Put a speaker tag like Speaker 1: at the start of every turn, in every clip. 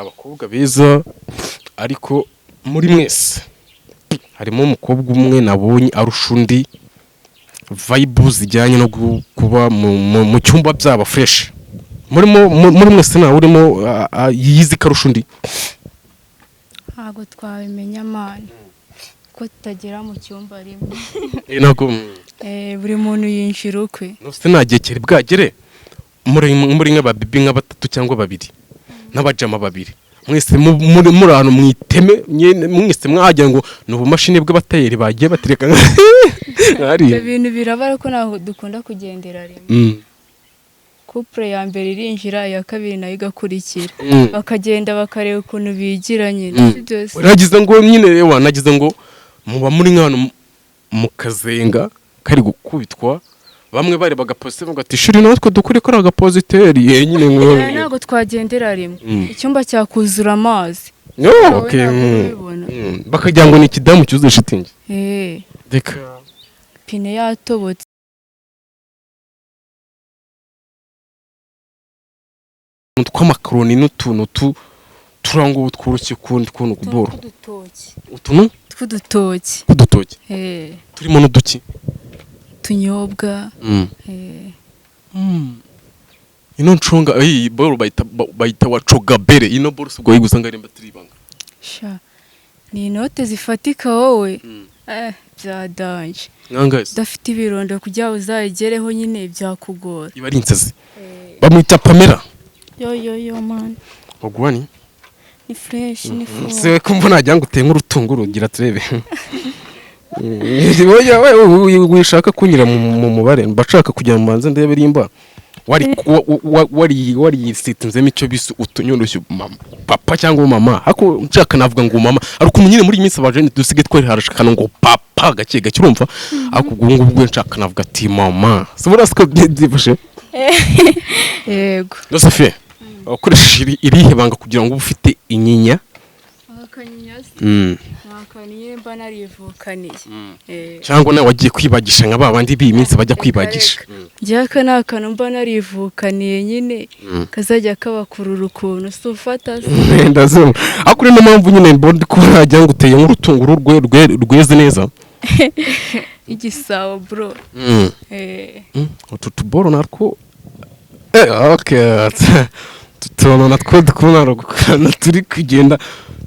Speaker 1: Abakobwa beza, ariko muri mwese harimo umukobwa umwe nabonye arusha undi vibe zijyanye no kuba mu cyumba byaba fresh. Murimo muri mwese nawe urimo yizi ko arusha undi.
Speaker 2: Ntabwo twabimenya man, ko tutagera mu cyumba rimwe.
Speaker 1: Ntabwo
Speaker 2: Buri muntu yinjira ukwe.
Speaker 1: Nose nta gihe cyari bwagere muri nk'ababibi nka batatu cyangwa babiri n'abajama babiri, mwese muri ahantu mu iteme nyene, mwese mwagira ngo ni ubumashini bw'abatayeri bagiye batereka
Speaker 2: Ibyo
Speaker 1: hariya?
Speaker 2: bintu biraba, ariko ntabwo dukunda kugendera rimwe. Couple ya mbere irinjira, iya kabiri nayo igakurikira, bakagenda bakareba ukuntu bigira nyine. Si byose.
Speaker 1: Nagize ngo nyine ewa, nagize ngo muba muri nk'ahantu mu kazenga kari gukubitwa, bamwe barebaga positeur bavuga ati: "Shuri natwe dukore kari agapositeur ye nyine." Ngo
Speaker 2: Ntabwo twagendera rimwe. Icyumba cyakuzura amazi.
Speaker 1: No,
Speaker 2: Wowe
Speaker 1: okay.
Speaker 2: ntabwo ubibona.
Speaker 1: Bakagira ngo ni ikidamu cyuzuye shitingi. Reka.
Speaker 2: Pine yatobotse.
Speaker 1: Tw'amakaroni n'utuntu turango tworoshye ukundi kuntu kuboro.
Speaker 2: Tw'udutoki.
Speaker 1: Utuntu
Speaker 2: Tw'udutoki.
Speaker 1: tw'udutoki. Turimo n'uduki.
Speaker 2: Utunyobwa.
Speaker 1: Ino ncunga iyi boro bayita wa cogabere. Ino boro si ubwo wayiguze angahe nimba atari ibanga?
Speaker 2: Sha, ni inote zifatika wowe. Bya danger.
Speaker 1: Nkangahe se?
Speaker 2: Udafite ibirondo kugira ngo uzayigereho nyine byakugora.
Speaker 1: Iba ari insazi. Bamwita Pamela.
Speaker 3: Yo yo yo man.
Speaker 1: Wagwani?
Speaker 3: Ni fresh, ni full.
Speaker 1: Se ko mbona wagira ngo uteye nk'urutunguru, gira turebe. Oya, we wishaka kunyura mu mubare, mba nshaka kugira ngo mbanze ndebe rimba wari warisitinzemo icyo bise utunyurushyu mama papa cyangwa mama. Ariko nshaka navuga ngo mama, ariko ukuntu nyine muri iyi minsi abajene dusigaye twerehana ngo papa gake gake, urumva? Ariko ubwo ngubwo nshaka navuga ati mama, si buriya siko byifashe?
Speaker 2: Yego.
Speaker 1: Josephine, wakoresheje irihe banga kugira ngo ube ufite inyinya?
Speaker 2: Akanyinya se? Ni akantu nyine mba narivukaniye.
Speaker 1: Cyangwa nawe wagiye kwibagisha nka ba bandi b'iyi minsi bajya kwibagisha?
Speaker 2: Njyewe aka ni akantu mba narivukaniye nyine, kazajya kabakurura ukuntu si ufata se.
Speaker 1: Ndazumva, ariko niyo mpamvu nyine mbona ndi kubona wagira ngo uteye nk'urutunguru rweze neza.
Speaker 2: Igisabo bro.
Speaker 1: Utu tuboro natwo, okay, utu tuntu natwo dukunda turi kugenda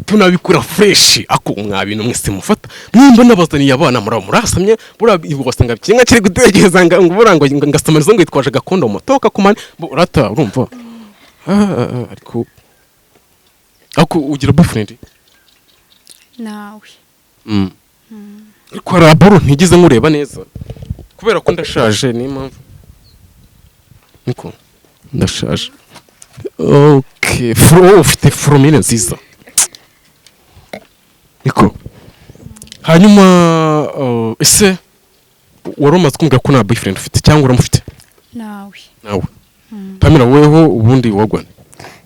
Speaker 1: tunabikora fresh. Ako mwa bintu mwese mufata nimba nabazaniye abana muraba murasamye, buriya wasanga kimwe kiri gutekereza ngo buriya ngo ngasamariza ngo yitwaje gakondo motoka kumane urata urumva. Ariko ugira boyfriend?
Speaker 3: Nawe.
Speaker 1: Ariko hari aboro ntigeze nkureba neza kubera ko ndashaje, niyo mpamvu niko ndashaje. Okay, furo ufite foromine nziza niko. Hanyuma ese wari umaze kumbwira ko nta boyfriend ufite cyangwa uramufite?
Speaker 3: Nawe.
Speaker 1: Nawe Pamela, weho ubundi wagwana?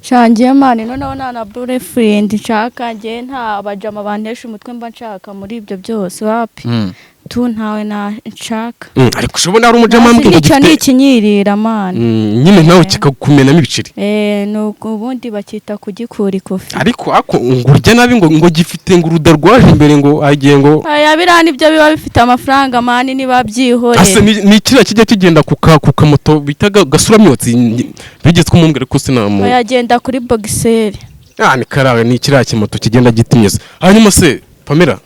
Speaker 3: Shangiye man, noneho nta na boyfriend nshaka njye, nta bajama bantesha umutwe mba nshaka muri ibyo byose, wapi tu, ntawe na nshaka.
Speaker 1: Ariko ushobora hari umujama ambwira ngo
Speaker 3: Nicyo ni
Speaker 1: gifite
Speaker 3: ikinyirira man.
Speaker 1: Nyine nawe kikakumenamo ibiceri.
Speaker 3: Nuko ubundi bakita kugikura ikofi.
Speaker 1: Ariko ako ngo urya nabi, ngo gifite ngo uruda rwaje imbere, ngo agiye ngo
Speaker 3: Aya biriya nibyo biba bifite amafaranga man, niba
Speaker 1: ase.
Speaker 3: Byihorera.
Speaker 1: Ni kiriya kijya kigenda ku kamoto bita gasuramyotsi bigeze kumumbwira ko sinamu.
Speaker 3: Bayagenda kuri bogiseri.
Speaker 1: Ah, ni karawe, ni kiriya kimoto kigenda gitimyeza. Hanyuma se Pamela,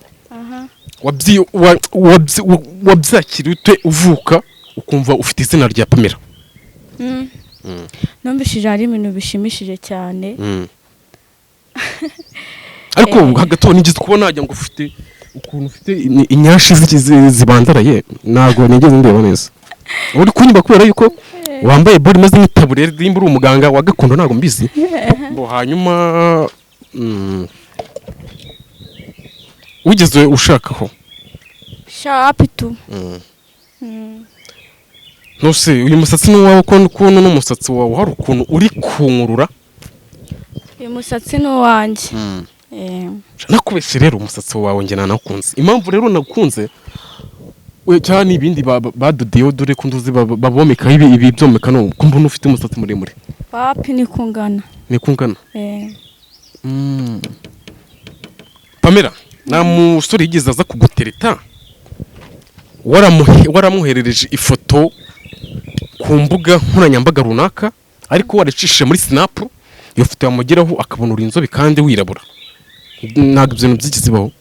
Speaker 1: wabyakiriye ute uvuka ukumva ufite izina rya Pamela?
Speaker 3: Numvishije ari ibintu bishimishije cyane.
Speaker 1: Ariko hagati aho nigeze kubona wagira ngo ufite ukuntu ufite inyashi zibandaraye, ntabwo nigeze ndeba neza uri kunyumva kubera yuko wambaye bori imeze nk'itaburiya, nimba uri umuganga wa gakondo ntabwo mbizi. Bo hanyuma wigeze ushakaho?
Speaker 3: Shapi tu.
Speaker 1: Nose uyu musatsi ni uwawe? Ko ukuntu n'umusatsi wawe hari ukuntu uri kunkurura.
Speaker 3: Uyu musatsi ni uwanjye.
Speaker 1: Nakubeshye rero, umusatsi wawe njye nanakunze. Impamvu rero nakunze we cyane ibindi badodeyeho, dore ko nduzi babomekaho ibi byomeka, no ko mbona ufite umusatsi muremure.
Speaker 3: Wapi, ni kungana.
Speaker 1: Ni kungana. Pamela, nta musore yigeze aza kugutereta waramwoherereje ifoto ku mbuga nkoranyambaga runaka, ariko waracishije muri Snap, iyo foto yamugeraho akabona uri inzobe kandi wirabura? Ntabwo ibyo bintu byigeze bibaho?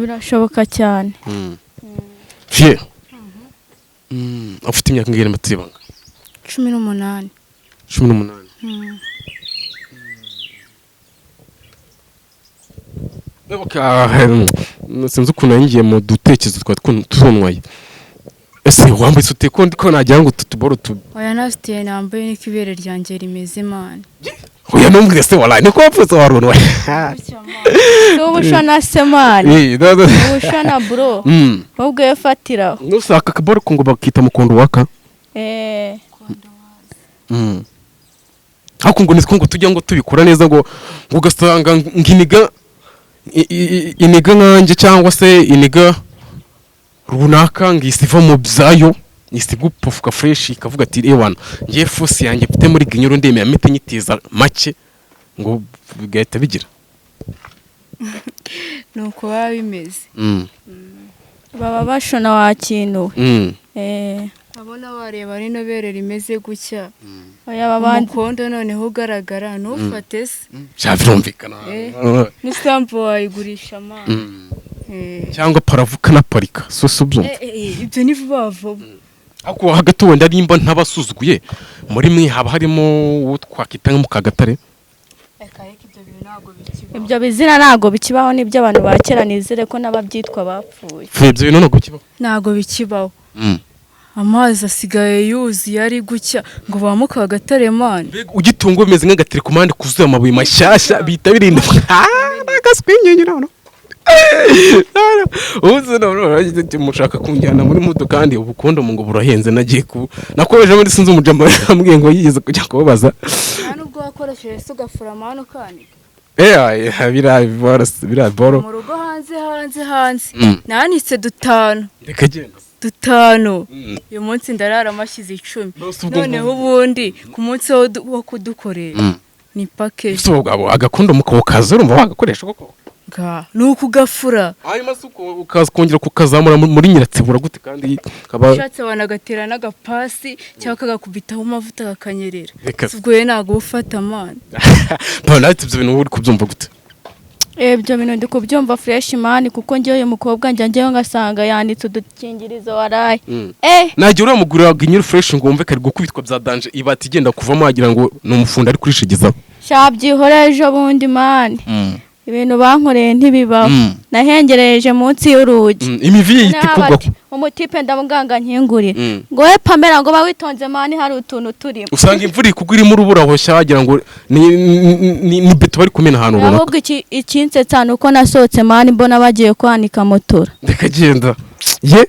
Speaker 3: Birashoboka cyane.
Speaker 1: Fie, ufite imyaka ingahe matibanga?
Speaker 2: 18.
Speaker 1: 18. Sinzi ukuntu yinjiye mu dutekerezo twari tunwaye. Ese wambaye isutiye ko ndiko nagira ngo utu tuboro tu?
Speaker 2: Oya, nta sutiye nambaye, niko ibere ryanjye rimeze man.
Speaker 1: Oya, ntumbwire se waraye niko wapfutse warunwaye.
Speaker 3: Si ubushona se man, ubushona bro, ahubwo yo fatiraho.
Speaker 1: Nusaka akaboro ko ngo bakita mukondo waka. Ariko ngo nitwo ngo tujya ngo tubikora neza, ngo ugasanga nginiga iniga nkanjye cyangwa se iniga runaka ngisi iva mu byayo, isi gupufuka fresh, ikavuga ati ewana ngiye fusi yanjye mfite muri ginyuro ndemeye amete nyitiza make, ngo bigahita bigira.
Speaker 2: Nuko biba bimeze.
Speaker 3: Baba bashona wakintu.
Speaker 2: Abona wareba rino bere rimeze gutya.
Speaker 3: Oya, babandi
Speaker 2: umukondo noneho ugaragara ntufate se.
Speaker 1: Byumvikana.
Speaker 2: N'isambu wayigurisha man.
Speaker 1: Cyangwa paravuka na parika so so byumva.
Speaker 2: Ibyo ni vuba vuba.
Speaker 1: Ariko hagati wenda nimba ntabasuzuguye muri mwe haba harimo uwo twakwita nka Mukagatare?
Speaker 3: Ibyo bizina ntabwo bikibaho, nibyo abantu ba kera, nizere ko n'ababyitwa bapfuye.
Speaker 1: Ibyo bintu ntabwo bikibaho.
Speaker 2: Ntabwo bikibaho. Amazi asigaye yuzuye ari gucya ngo ba Mukagatare man.
Speaker 1: Ugitunga bimeze nk'agaterekomande kuzuye amabuye mashyashya bihita birinda agaswinyenyura hano. Ubu mushaka kunjyana muri moto kandi ubukondo ngo burahenze, nagiye ku nakomeje muri sinzi umujama yambwiye ngo yigeze kujya kubabaza.
Speaker 2: Nta nubwo wakoresheje se ugafura amahano kandi.
Speaker 1: Biriya boro.
Speaker 2: Mu rugo hanze hanze hanze. Nanitse 5.
Speaker 1: Reka genda.
Speaker 2: 5. Uyu munsi ndarara amashyize 10. Noneho ubundi ku munsi wo kudukorera ni package.
Speaker 1: Agakondo mukaza urumva wagakoresha koko?
Speaker 2: Ni ukugafura.
Speaker 1: Hanyuma se ukaza kongera kukazamura muri nyiratsibura gute kandi kaba
Speaker 2: ushatse wanagatera n'agapasi cyangwa kagakubitaho amavuta kakanyerera. Ubwo rero ntabwo ufata man.
Speaker 1: Pamela, ibyo bintu uri kubyumva gute?
Speaker 3: Ibyo bintu ndi kubyumva fresh man, kuko njyewe uyu mukobwa njya njyewe ngasanga yanitse udukingirizo waraye.
Speaker 1: Nagiye uramugurira ginyuru fresh ngo wumve kari gukubitwa bya danger, ibati igenda kuvamo wagira ngo ni umufundi ari kurishigizaho.
Speaker 3: Shabyihora ejo bundi man. Ibintu bankoreye ntibibaho. Nahengereje munsi y'urugi.
Speaker 1: Imivi yita kugwa.
Speaker 3: Umutipe ndamuganga nkingurira. Ngo we Pamela ngo bawitonze man hari utuntu turimo.
Speaker 1: Usanga imvura ikugwa irimo urubura hoshya wagira ngo ni beto bari kumena ahantu runaka.
Speaker 3: Ahubwo ikinsetsa nuko nasohotse man mbona bagiye kwanika motora.
Speaker 1: Ndakagenda. Ye.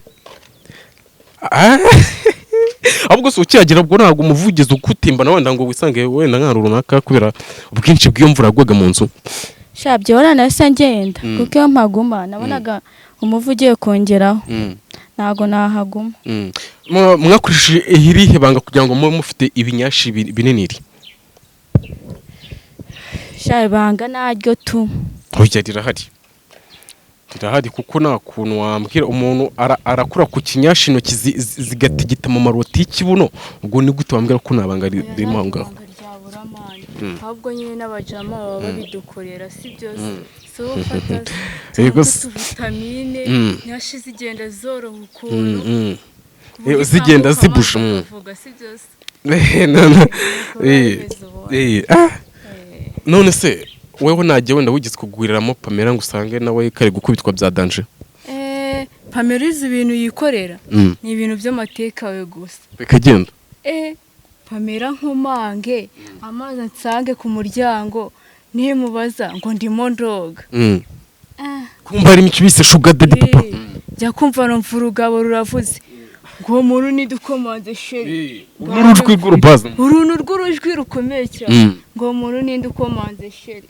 Speaker 1: Ahubwo se ukihagera ubwo ntabwo umuvugizi ukutimbana wenda ngo wisange wenda nk'ahantu runaka kubera ubwinshi bw'iyo mvura yagwaga mu nzu.
Speaker 3: Shabyora nahise ngenda kuko iyo mpaguma nabonaga umuvu ugiye kongeraho, ntago nahaguma.
Speaker 1: Mwakoresheje irihe banga kugira ngo mube mufite ibinyashi binini?
Speaker 3: Sha ibanga naryo tu.
Speaker 1: Oya rirahari. Rirahari kuko nta kuntu wambwira umuntu arakura ku kinyashi intoki zigatigita mu maroti y'ikibuno, ubwo ni gute wambwira ko nta banga ririmo aho ngaho?
Speaker 2: Ahubwo nyine n'abajama baba babidukorera si byose. So ufata vitamine nyashi zigenda zoroha ukuntu
Speaker 1: zigenda zibusha. None se wewe nagiye wenda wigeze kuguriramo Pamela ngo usange nawe kari gukubitwa bya danger?
Speaker 2: Pamela izi ibintu yikorera ni ibintu by'amateka we gusa.
Speaker 1: Bikagenda.
Speaker 2: Pamela nkomange amazi nsange ku muryango nimubaza ngo ndimo ndoga.
Speaker 1: Kumva ari imico bise sugar daddy papa.
Speaker 2: Jya kumva numva urugabo ruravuze ngo muntu nidukomanze sheri.
Speaker 1: Urujwi rw'urubaza.
Speaker 2: Uruntu rw'urujwi rukomeye cyane. Ngo muntu nindukomanze sheri.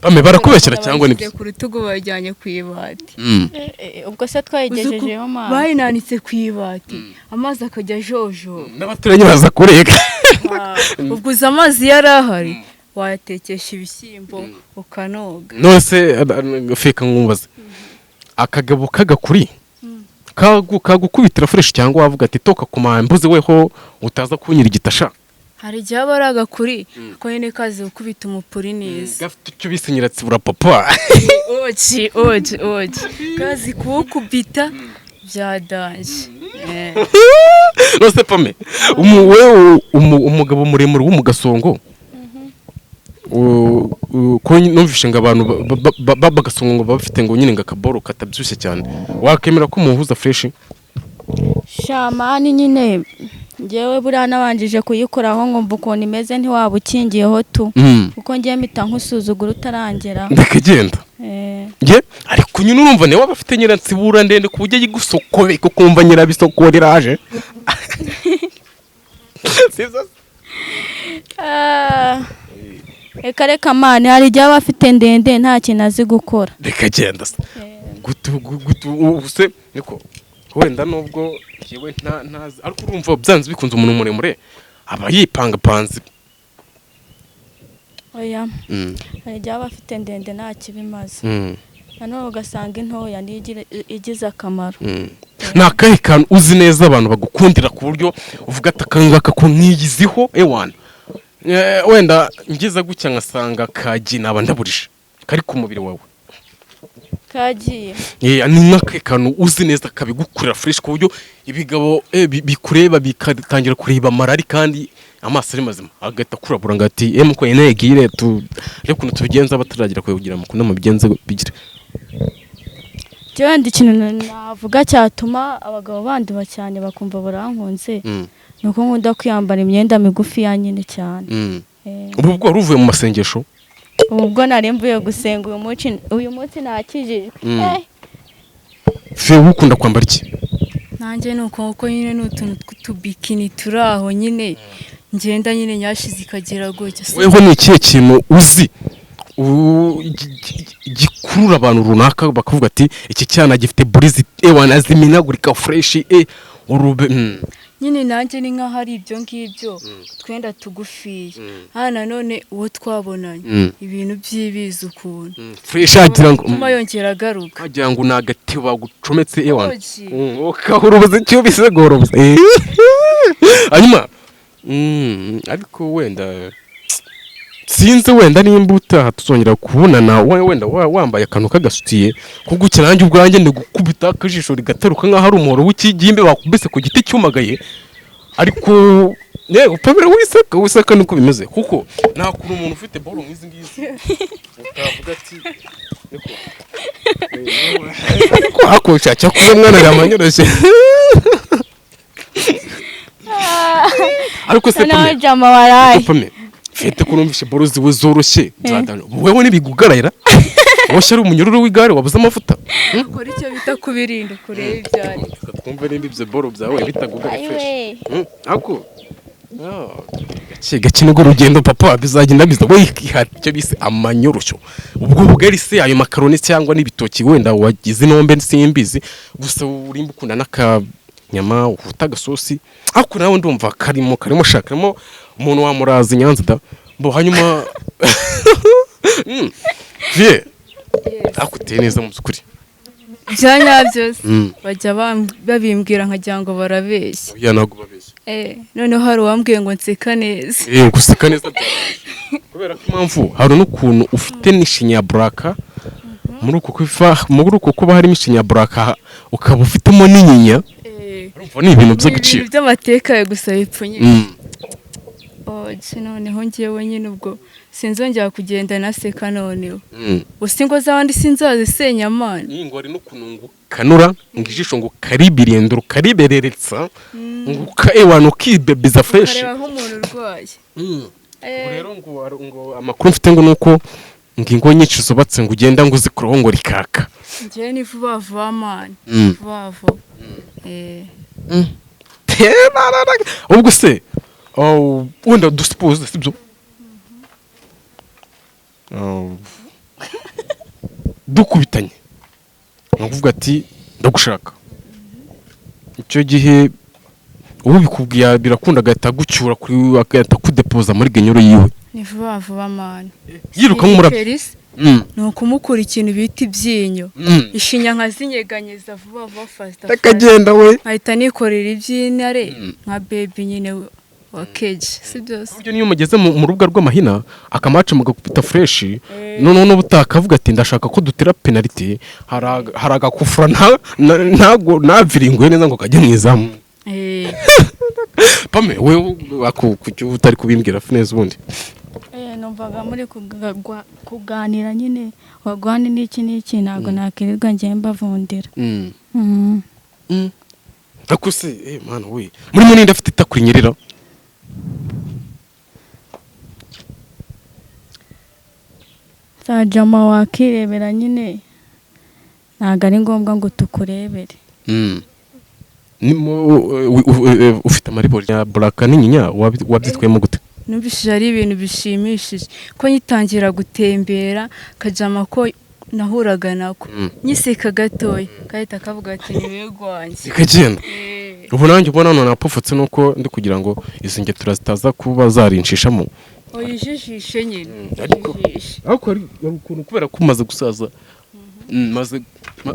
Speaker 1: Pame barakubeshyera cyangwa nibyo?
Speaker 2: Ku rutugu bajyanye ku ibati.
Speaker 3: Ubwo se twayigejejeyo mama.
Speaker 2: Bayinanitse ku ibati. Amazi akajya jojo.
Speaker 1: N'abaturanyi baza kurega.
Speaker 2: Ubwo uza amazi yarahari. Wayatekesha ibishyimbo ukanoga.
Speaker 1: None se feka nkumbaze, akagabo k'agakuri kagukubitira fresh, cyangwa wavuga ati: "Toka ku mbuzi, weho utaza kunyirigita sha"?
Speaker 2: Hari igihe aba ari agakuri ko nyine kazi gukubita umupuri neza.
Speaker 1: Gafite icyo bise nyiratsibura papa.
Speaker 2: Oki oki oki, kazi kuwukubita bya danger.
Speaker 1: None se Pame, wewe umugabo muremure w'umugasongo, ko numvishe ngo abantu b'agasongo ngo baba bafite ngo nyine ngo akaboro katabyibushye cyane, wakemera ko muhuza fresh?
Speaker 3: Sha man, nyine ngewe buriya nabanjije kuyikoraho nkumva ukuntu imeze, ntiwaba ukingiyeho tu, kuko ngiye mpita nkusuzugura utarangera.
Speaker 1: Ndakagenda.
Speaker 3: Eh.
Speaker 1: Nge ariko nyine urumva niwe waba afite nyiransibura ndende ku buryo yigusokobe ukumva nyirabisokora iraje. Sibyo se?
Speaker 3: Ah, reka reka man, hari igihe aba afite ndende nta kintu azi gukora.
Speaker 1: Reka genda se. Gutu gutu ubuse niko wenda nubwo yewe nta ntazi, ariko urumva byanze bikunze umuntu muremure aba yipangapanze.
Speaker 3: Oya, hari igihe aba afite ndende nta kibimaze, nanone ugasanga intoya niyo igize akamaro.
Speaker 1: Ni akahe kantu uzi neza abantu bagukundira ku buryo uvuga ati: "Aka ngaka ko nkiyiziho ewana, wenda ngeze gutya ngasanga kagiye naba ndaburije kari ku mubiri wawe"?
Speaker 3: Kagiye.
Speaker 1: Ni nk'akahe kantu uzi neza kabigukurira fresh ku buryo ibigabo bikureba bikatangira kureba amarari kandi amaso ari mazima, agahita akurabura ngo ati: "Emu ko yenegire tu reba ukuntu tubigenza bataragira kugira mukunda mubigenze bigire"?
Speaker 3: Njyewe wenda ikintu navuga cyatuma abagabo banduba cyane bakumva barankunze, ni uko nkunda kwiyambara imyenda migufi ya nyine cyane.
Speaker 1: Ubu bwo wari uvuye mu masengesho?
Speaker 3: Ubu bwo nari mvuye gusenga uyu munsi, uyu munsi nakijijwe.
Speaker 1: Fe, wowe ukunda kwambara iki?
Speaker 2: Nanjye ni uko, kuko nyine ni utuntu tw'utubikini turi aho nyine ngenda nyine nyashi zikagera gutya.
Speaker 1: Weho ni ikihe kintu uzi gikurura abantu runaka bakavuga ati: "Iki cyana gifite burizi ewana zimenagurika fresh urube"?
Speaker 2: Nyine nanjye ni nk'aho ari ibyo ngibyo, twenda tugufiya hano nanone uwo twabonanye, ibintu by'ibizi ukuntu
Speaker 1: fresh agira ngo
Speaker 2: bituma yongera agaruka.
Speaker 1: Wagira ngo ni agati bagucometse ewana.
Speaker 2: Oki.
Speaker 1: Ukahurubuza icyo bisegorobuza hanyuma, ariko wenda sinzi, wenda nimba utaha tuzongera kubonana, wenda wambaye akantu k'agasutiye ko gukina, nanjye ubwanjye ndi gukubita akajisho rigateruka nk'aho ari umuhoro w'ikigimbe bakubise ku giti cyumagaye. Ariko yewe upamira wiseka wiseka, niko bimeze, kuko nta kuntu umuntu ufite boro nk'izi ngizi utavuga ati niko ariko hakoshya cyakuze mwana yamanyoroshye. Ariko se
Speaker 3: Noneho
Speaker 1: Pame,
Speaker 3: jama waraye.
Speaker 1: Pame, fete ko numvishe boro ziwe zoroshye byadanje, wewe nibigugarayira woshye ari umunyururu w'igare wabuze amavuta.
Speaker 2: Ukora icyo bita kubirinda kureba ibyo ari
Speaker 1: Reka twumve nimba ibyo boro byawe bitagugaye fresh.
Speaker 3: Ayiwe.
Speaker 1: Ako gake gake nibwo urugendo papa bizagenda biza, we ikihata icyo bise amanyoroshyo. Ubwo bugari se, ayo makaroni cyangwa n'ibitoki wenda wagize inombe simbizi, gusa urimba ukunda n'akanyama uhuta agasosi, ariko nawe ndumva karimo karimo shaka karimo umuntu wamuraza i Nyanza da bo hanyuma. Vie, ariko uteye neza mu by'ukuri.
Speaker 2: Bya nyabyo se? Bajya babimbwira nkagira ngo barabeshya.
Speaker 1: Oya, ntabwo babeshya.
Speaker 2: Noneho hari uwambwiye ngo nseka neza.
Speaker 1: Guseka neza byarafashe. Kubera ko impamvu hari n'ukuntu ufite n'ishinya ya buraka, muri uko kuba harimo ishinya ya buraka ukaba ufitemo n'inyinya, urumva ni ibintu
Speaker 2: Ni
Speaker 1: by'agaciro.
Speaker 2: Ibintu by'amateka yawe gusa bipfunyitse. Oje noneho ngewe nyine ubwo sinzongera kugenda naseka noneho. Gusa ingo z'abandi sinzazisenya man.
Speaker 1: Iyi ngo hari n'ukuntu ngo ukanura ngo ijisho ngo karibirindura ukaribereretsa ngo ewana ukibebiza fresh.
Speaker 2: Ukareba nk'umuntu urwaye.
Speaker 1: Ubu rero ngo amakuru mfite ngo nuko ngo ingo nyinshi zubatse ngo ugenda ngo uzikuraho ngo rikaka.
Speaker 2: Ngewe ni vuba vuba man. Vuba vuba.
Speaker 1: Ubwo se oh, wenda dusuppose, sibyo? Oh, dukubitanye ni ukuvuga ati: "Ndagushaka", icyo gihe ubikubwiye birakunda agahita agucyura kuri agahita akudepoza muri genyoro yiwe.
Speaker 2: Ni vuba vuba, man.
Speaker 1: Yiruka nk'umurabyo.
Speaker 2: Felix, ni ukumukura ikintu bita ibyinyo, ishinya nkazinyeganyeza vuba vuba, faster.
Speaker 1: Akagenda we.
Speaker 2: Nkahita nikorera iby'intare nka baby nyine wa keji, si byose?
Speaker 1: Buryo niyo mugeze mu rubuga rw'amahina, akamaca mugakubita fresh, noneho n'ubutaha akavuga ati: "Ndashaka ko dutera penalty." Hari agakufura ntago naviringuye neza ngo kajye mu izamu. Pame, wewe kuki utari kubimbwira neza ubundi?
Speaker 3: Numvaga muri kuganira nyine, wagwane n'iki n'iki, ntabwo nakirirwa ngiye mbavundira.
Speaker 1: Ariko se, mana we, muri mwe ninde afite itako rinyerera?
Speaker 3: Jama wakirebera nyine, ntabwo ari ngombwa ngo tukurebere.
Speaker 1: Ufite amaribori ya buraka n'inyinya, wabyitwayemo gute?
Speaker 2: Numvishije ari ibintu bishimishije ko nyitangira gutembera, kajama ko nahuraga nako nyiseka gatoya gahita kavuga ati: "Ni wewe gwanjye."
Speaker 1: Bikagenda. Ubu nanjye ubona none napfufutse, nuko ndi kugira ngo izi ngetura zitaza kuba zarinshishamo.
Speaker 2: Uyijijishe nyine.
Speaker 1: Ariko
Speaker 2: Ujijishe.
Speaker 1: ariko hari ukuntu, kubera ko umaze gusaza,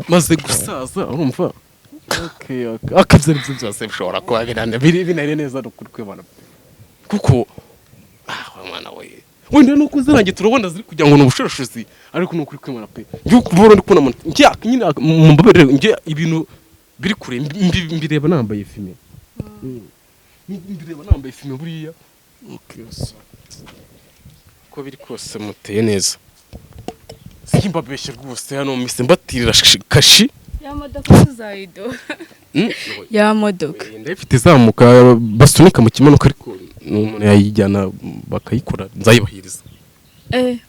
Speaker 1: maze gusaza, urumva, okay. Ariko ibyo aribyo byose bishobora kuba binari neza, ni ukuri kwibona, kuko wa mwana we, wenda nuko zirangiye turabona ziri kugira ngo ni ubushoroshozi, ariko ni ukuri kwibona pe. Njye kuva ndi kubona njye nyine mumbabarire, njye ibintu biri kure mbireba nambaye fumé. Mbireba nambaye fumé buriya. Okay, so uko biri kose muteye neza, simbabeshye rwose, hano mise mbatirira kashi.
Speaker 2: Ya modoka tuzayiduha. Ya modoka.
Speaker 1: Ndayifite izamuka basunika mu kimanuka, ariko umuntu yayijyana bakayikora, nzayibahiriza.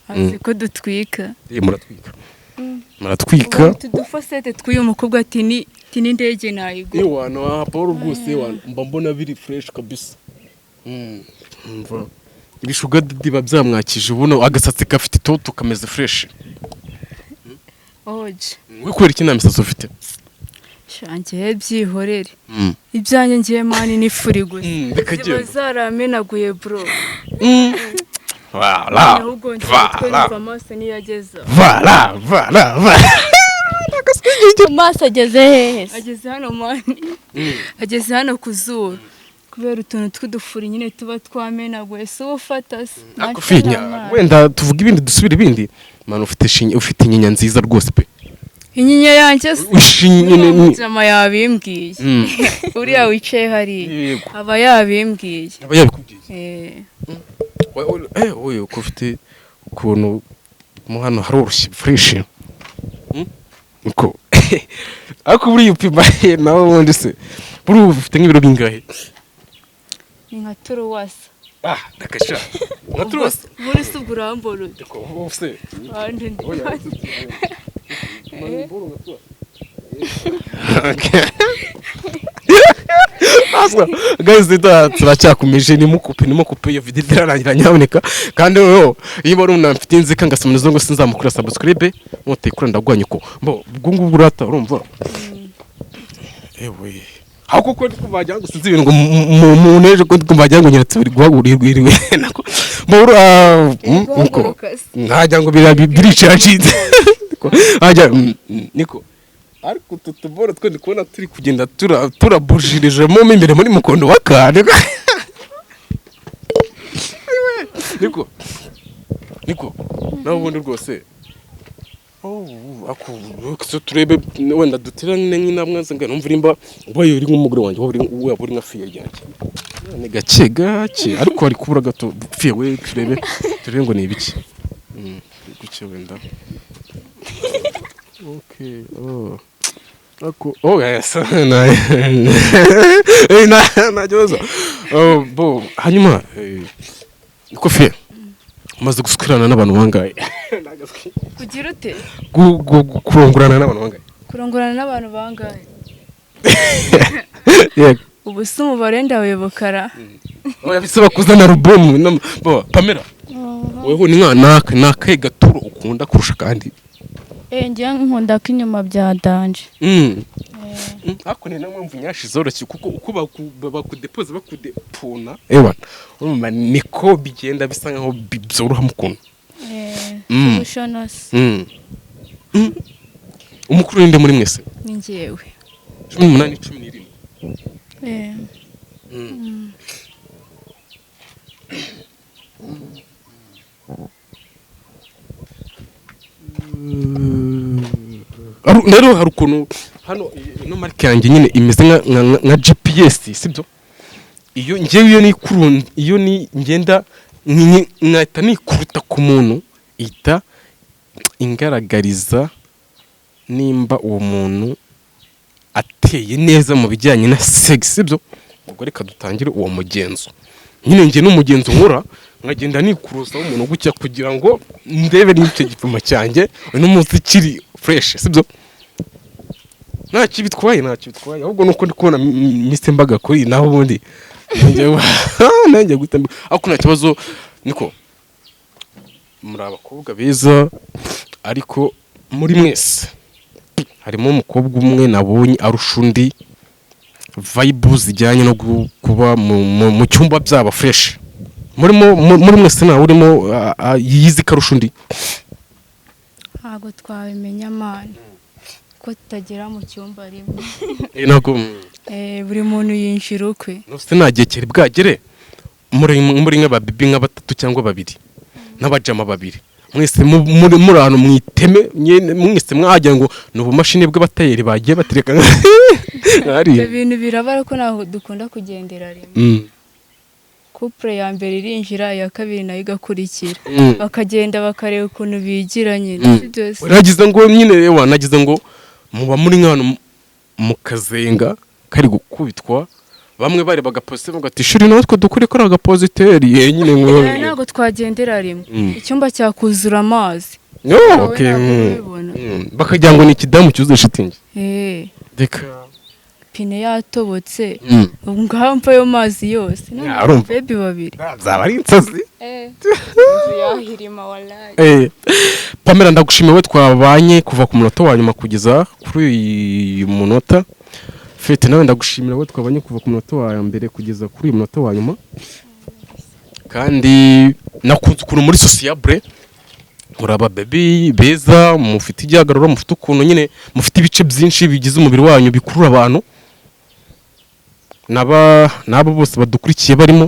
Speaker 2: Azi ko dutwika.
Speaker 1: Muratwika, muratwika.
Speaker 2: Utu dufosete tw'uyu mukobwa ati ni ati n'indege nayigura.
Speaker 1: Ewana wa Paul rwose, ewana mba mbona biri fresh kabisa. Umva, ibishuga daddy biba byamwakije, ubuno agasatsi gafite itoto, kameze fresh.
Speaker 2: Oje.
Speaker 1: We kubera iki nta misatsi ufite?
Speaker 2: Shangiye byihorere. Ibyanjye ngiye, man, ni furi gusa.
Speaker 1: Reka
Speaker 2: Ziba
Speaker 1: genda.
Speaker 2: zaramenaguye, bro.
Speaker 1: Voilà.
Speaker 2: Ahubwo ngiye
Speaker 1: Voilà.
Speaker 2: twumva amaso niyo ageza.
Speaker 1: Voilà, voilà, voilà.
Speaker 3: Amaso ageze hehe se?
Speaker 2: Ageze hano, man, ageze hano ku zuru kubera utuntu tw'udufuri nyine tuba twamenaguye, si ufata se?
Speaker 1: Ako finya, wenda tuvuga ibindi, dusubire ibindi. Man, ufite shinya, ufite inyinya nziza rwose pe.
Speaker 2: Inyinya yanjye se?
Speaker 1: Ishinya ni
Speaker 2: Mujama yabimbwiye. Uriya wicaye hariya.
Speaker 1: Yego.
Speaker 2: Aba yabimbwiye.
Speaker 1: Aba yabikubwiye.
Speaker 2: Eh.
Speaker 1: Oye, uko ufite ukuntu mo hano haroroshye fresh. Uko ariko buriya upima nawe ubundi se buriya ufite nk'ibiro bingahe?
Speaker 2: Ni nka turuwasa.
Speaker 1: Ah, ndakasha nka turuwasa.
Speaker 2: Muri se ubwo urambona ute?
Speaker 1: Se.
Speaker 2: Ahandi ndi.
Speaker 1: Oya. Okay. Aswa, guys, turacyakomeje, nimukupe, nimukupe, iyo video irarangira nyaboneka. Kandi noneho iyo bari umuntu mfite inzika ngasoma nizo ngo sinzamukora subscribe, mutayikora ndagwanya uko mbo ubwo ngubwo urata, urumva, ewe aho kuko ndi kumva wagira ngo sinzi ibintu ngo mu nejo ko ndi kumva wagira ngo nyeretse biri guhagurirwa nako mbo niko
Speaker 2: Guhaguruka se.
Speaker 1: Ntajya ngo biricacitse hajya niko, ariko utu tuboro twe ndi kubona turi kugenda turabujirijemo mo imbere muri mukondo wa kane, niko niko nawe ubundi rwose. Oh, ako so turebe wenda duterane nk'inamwe nze numva urimba ubaye uri nk'umugore wanjye, waba uri nka fiye ryanjye. Ni gake gake, ariko hari kubura gato fiye we, turebe ngo ni ibiki. Guke wenda. Okay, oh. Ako, oh yes. Na kibazo. Oh, bo, hanyuma niko fiye. Umaze guswirana n'abantu bangahe?
Speaker 2: Kugira ute?
Speaker 1: Kurongorana n'abantu bangahe?
Speaker 2: Kurongorana n'abantu bangahe?
Speaker 1: Yego.
Speaker 2: Ubu si umubare ndawibukara.
Speaker 1: Oya, bisaba kuzana album. Bo, Pamela. Weho ni nka nakahe gaturo ukunda kurusha kandi?
Speaker 3: Njye nkunda ko inyuma bya danger.
Speaker 1: Ariko ni nayo mpamvu nyashi zoroshye, kuko uko bakudepoza, bakudepona, ewa, urumva niko bigenda bisa nkaho byoroha mu kuntu.
Speaker 3: Ubushonosi.
Speaker 1: Umukuru ninde muri mwese?
Speaker 2: Ni njyewe.
Speaker 1: 18, 17.
Speaker 3: Eh.
Speaker 1: Rero hari ukuntu hano ino marike yanjye nyine imeze nka GPS, sibyo? Iyo ngewe iyo nikurun iyo ni ngenda nkahita nikuruta ku muntu, ihita ingaragariza nimba uwo muntu ateye neza mu bijyanye na sex, sibyo? Ubwo reka dutangire uwo mugenzo nyine. Njye n'umugenzo nkora, nkagenda nikuruzaho umuntu gutya kugira ngo ndebe niba icyo gipimo cyanjye uno munsi kiri fresh, sibyo? Ntacyo bitwaye, ntacyo bitwaye, ahubwo nuko ndi kubona Mr Mbaga kuri, naho ubundi nanjye guhita ariko nta kibazo. Niko muri abakobwa beza, ariko muri mwese harimo umukobwa umwe nabonye arusha undi vibe zijyanye no kuba mu cyumba byaba fresh. Murimo muri mwese ntawe urimo yizi ko arusha undi?
Speaker 2: Ntabwo twabimenya man, ko tutagera mu cyumba rimwe.
Speaker 1: Ntabwo.
Speaker 2: Buri muntu yinjira ukwe.
Speaker 1: Nose nta gihe cyari bwagere muri nk'ababibi nka batatu cyangwa babiri n'abajama babiri, mwese muri ahantu mu iteme nyene, mwese mwagira ngo ni ubumashini bw'abatayeri bagiye batereka
Speaker 2: Ibyo
Speaker 1: hariya?
Speaker 2: bintu biraba, ariko ntabwo dukunda kugendera rimwe. Couple ya mbere irinjira, iya kabiri nayo igakurikira, bakagenda bakareba ukuntu bigira nyine. Si byose.
Speaker 1: Nagize ngo nyine, ewa, nagize ngo muba muri nk'ahantu mu kazenga kari gukubitwa, bamwe bari bagaposite bavuga ati: "Shuri, natwe dukore kari agapositeri ye nyine ngo."
Speaker 2: Ntabwo twagendera rimwe. Icyumba cyakuzura amazi.
Speaker 1: No,
Speaker 2: Wowe
Speaker 1: okay.
Speaker 2: ntabwo ubibona.
Speaker 1: Bakagira ngo ni ikidamu cyuzuye shitingi. Reka.
Speaker 2: Pine yatobotse, ubu ngaho mva ayo mazi yose. None
Speaker 1: Ya, urumva.
Speaker 2: baby babiri.
Speaker 1: Zaba ari insazi.
Speaker 2: Inzu yahirima wallahi.
Speaker 1: Pamela, ndagushimiye we twabanye kuva ku munota wa nyuma kugeza kuri uyu munota. Fete, nawe ndagushimira we twabanye kuva ku munota wa mbere kugeza kuri uyu munota wa nyuma. Kandi nakunze ukuntu muri sociable, muri aba baby beza, mufite igihagararo, mufite ukuntu nyine, mufite ibice byinshi bigize umubiri wanyu bikurura abantu, n'aba n'abo bose badukurikiye barimo.